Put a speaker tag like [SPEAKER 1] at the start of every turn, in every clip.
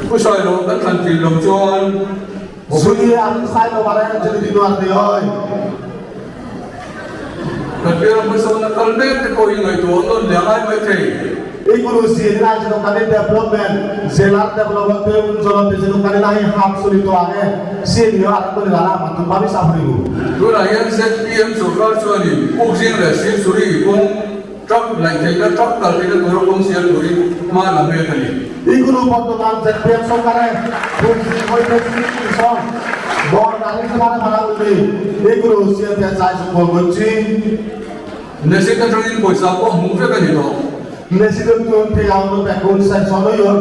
[SPEAKER 1] Pu Sailo kan thlan tlin loh chuan.
[SPEAKER 2] Sui an Sailo a reng che ni nuar ni oi.
[SPEAKER 1] Kan bial hmasawnna kal mek te pawh hi ngaihtuah nawn leh a ngai mai thei.
[SPEAKER 2] I guru si ni lai chu kan in development zelar development te un zolo te chu kan in a hi hap suli to ange si ni ar ko ni la ma tu pa mi sa huri gu.
[SPEAKER 1] Tunah hian zpm sorkar chuanin Pukzing leh Silsuri kawng truck laih theihna truck kal theihna tura kawng siam turin hma la mek a ni.
[SPEAKER 2] I guru Portugal zpm sorkar e Pukzing hawi te Silsuri song bor na ring sa ma la uli I guru siam te chai chu kol gun chi.
[SPEAKER 1] Nesik atangin pawisa pawh hmuh vek a ni tawh.
[SPEAKER 2] Nesik an tun thei ang lo pek hun sai sawn oi ur.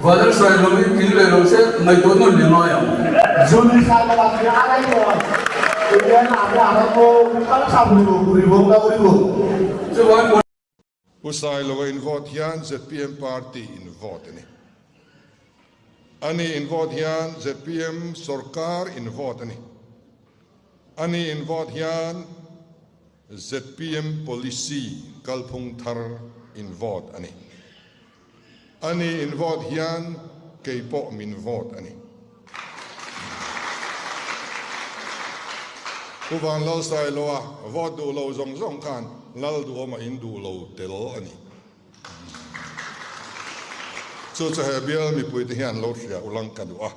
[SPEAKER 1] Vanal sai lo in tling leh lo se ngaihtuah nawn leh ngai ang.
[SPEAKER 2] Zuni sai lo ah tia a lai tawn. Indian ah te a ram mo kal sam ri bu ri bawk lo ri bu.
[SPEAKER 1] Chuvangin.
[SPEAKER 3] Pu Sailoa in vote hian zpm party in vote a ni. Ani in vote hian zpm sorkar in vote a ni. Ani in vote hian zpm policy kalphung thar in vote a ni. Ani in vote hian kei pawh min vote a ni. Pu Vanlalsailoa vote duh lo zawng zawng khan Lalduhawma in duh lo tel a ni. Chu chu he bial mipuite hian lo hria ulang ka duh a.